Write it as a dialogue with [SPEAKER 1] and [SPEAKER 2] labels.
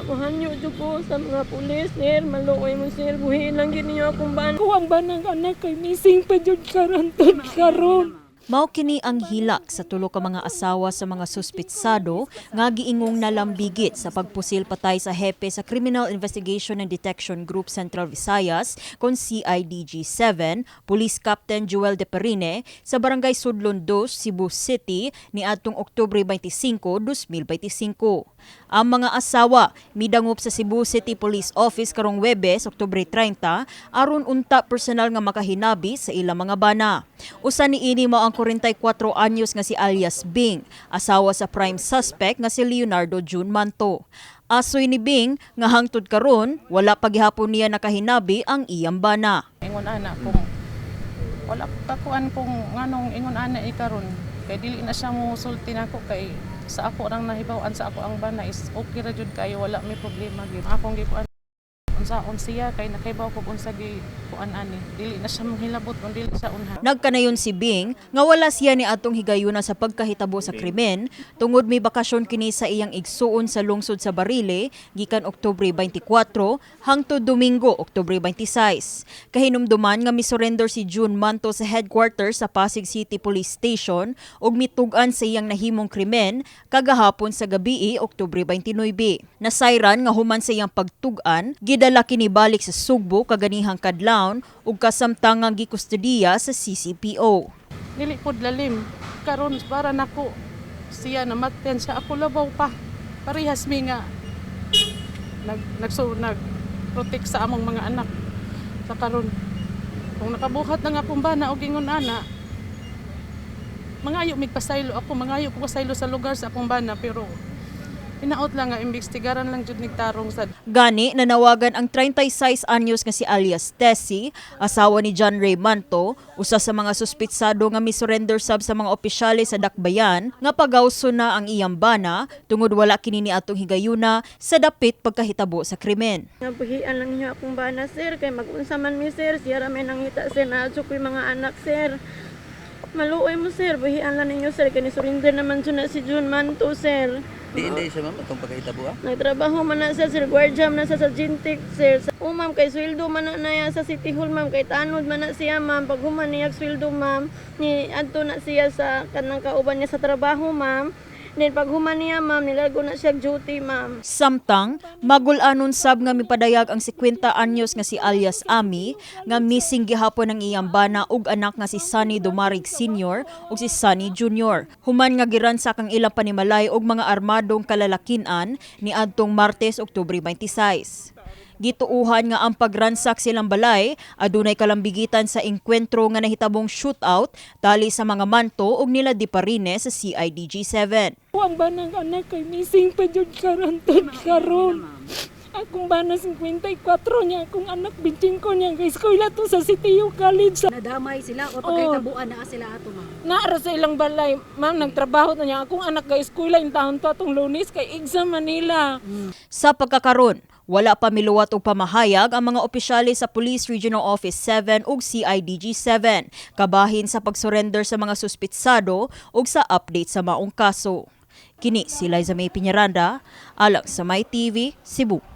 [SPEAKER 1] Muhanyo jud ko sa mga pulis, sir. Maluoy mo, sir. Buhiin lang gyud ninyo akong bana.
[SPEAKER 2] Ko ang banang anak kay missing pa jud karon tud karon.
[SPEAKER 3] Mao kini ang hilak sa tulo ka mga asawa sa mga suspitsado nga giingong nalambigit sa pagpusil patay sa hepe sa Criminal Investigation and Detection Group Central Visayas kon CIDG 7, Police Captain Joel De Perine sa Barangay Sudlon 2, Cebu City niadtong Oktubre 25, 2025. Ang mga asawa midangop sa Cebu City Police Office karong Webes, Oktubre 30, aron unta personal nga makahinabi sa ilang mga bana. Usa niini mao ang 44 anyos nga si alias Bing, asawa sa prime suspect nga si Leonardo June Manto. Asoy ni Bing nga hangtod karon wala pa gihapon niya nakahinabi ang iyang bana.
[SPEAKER 4] Ingon ana kung wala pa kuan kung nganong ingon ana ikaron kay dili na siya mo sulti nako, kay sa ako rang nahibaw-an sa ako ang bana is okay ra jud kayo, wala may problema gyud. Akong gikuan unsaon siya kay nakahibaw kog unsa gi kuan ani, dili na siya manghilabot kung dili siya unha.
[SPEAKER 3] Nagkanayon si Bing nga wala siya ni atong higayuna sa pagkahitabo sa krimen tungod may bakasyon kini sa iyang igsuon sa lungsod sa Barile gikan Oktubre 24 hangtod Domingo, Oktubre 26. Kahinumduman nga misurrender si June Manto sa headquarters sa Pasig City Police Station ug mitug-an sa iyang nahimong krimen kagahapon sa gabii, Oktubre 29. Nasayran nga human sa iyang pagtug-an, gidala kini balik sa Sugbo kaganihang kadlawon ug kasamtangang gikustodiya sa CCPO.
[SPEAKER 4] Dili pod lalim karon para nako siya namatyan siya, ako labaw pa, parehas mi nga nag nagso nag protect sa among mga anak sa karon. Kung nakabuhat na nga akong bana og ingon ana, mangayo mig pasaylo ako, mangayo ko pasaylo sa lugar sa akong bana, pero hinaot lang nga imbestigaran lang jud nigtarong sad.
[SPEAKER 3] Gani, nanawagan ang 36 anyos nga si alias Tessie, asawa ni John Ray Manto, usa sa mga suspitsado nga misurrender sab sa mga opisyales sa Dakbayan, nga pagawso na ang iyang bana tungod wala kini ni atong higayuna sa dapit pagkahitabo sa krimen.
[SPEAKER 1] Nga buhian lang ninyo akong bana, sir, kay mag-unsa man mi, sir. Siya ra may nangita, sir. Naa jud ko'y mga anak, sir. Maluoy mo, sir. Buhian lang ninyo, sir, kay ni-surrender naman jud na si June Manto, sir.
[SPEAKER 5] Di hindi siya, ma'am, atong pagkahitabo ah.
[SPEAKER 1] Nagtrabaho man na siya, sir. Guardia man na siya sa Gentic, sir. O, ma'am, kay sweldo man na niya sa City Hall, ma'am. Kay tanod man na siya, ma'am. Pag human niya sweldo, ma'am, ni adto na siya sa kanang kauban niya sa trabaho, ma'am. Then pag human niya, ma'am, nilargo na siya duty, ma'am.
[SPEAKER 3] Samtang, magul-anon sab nga mipadayag ang 50 anyos nga si alias Ami nga missing gihapon ang iyang bana ug anak nga si Sunny Dumarig Sr. ug si Sunny Jr. Human nga giransak ang ilang panimalay og mga armadong kalalakinan niadtong Martes, Oktubre 26. Gituuhan nga ang pagransak silang balay adunay kalambigitan sa engkwentro nga nahitabong shootout tali sa mga Manto ug nila Diparine sa CIDG 7.
[SPEAKER 2] Ko ang banang anak kay missing pa jud karon tud karon. Akong bana 54 niya, akong anak 25 niya, kay eskwela to sa CTU College.
[SPEAKER 6] Nadamay sila o pagkahitabuan naa sila ato, ma'am?
[SPEAKER 2] Naara sa ilang balay, ma'am, nagtrabaho na niya. Akong anak kay eskwela in taon to atong Lunes kay exam Manila.
[SPEAKER 3] Sa pagkakaron, wala pa miluwat og pamahayag ang mga opisyales sa Police Regional Office 7 ug CIDG 7 kabahin sa pagsurrender sa mga suspitsado ug sa update sa maong kaso. Kini si Liza May Piñaranda, alang sa My TV, Cebu.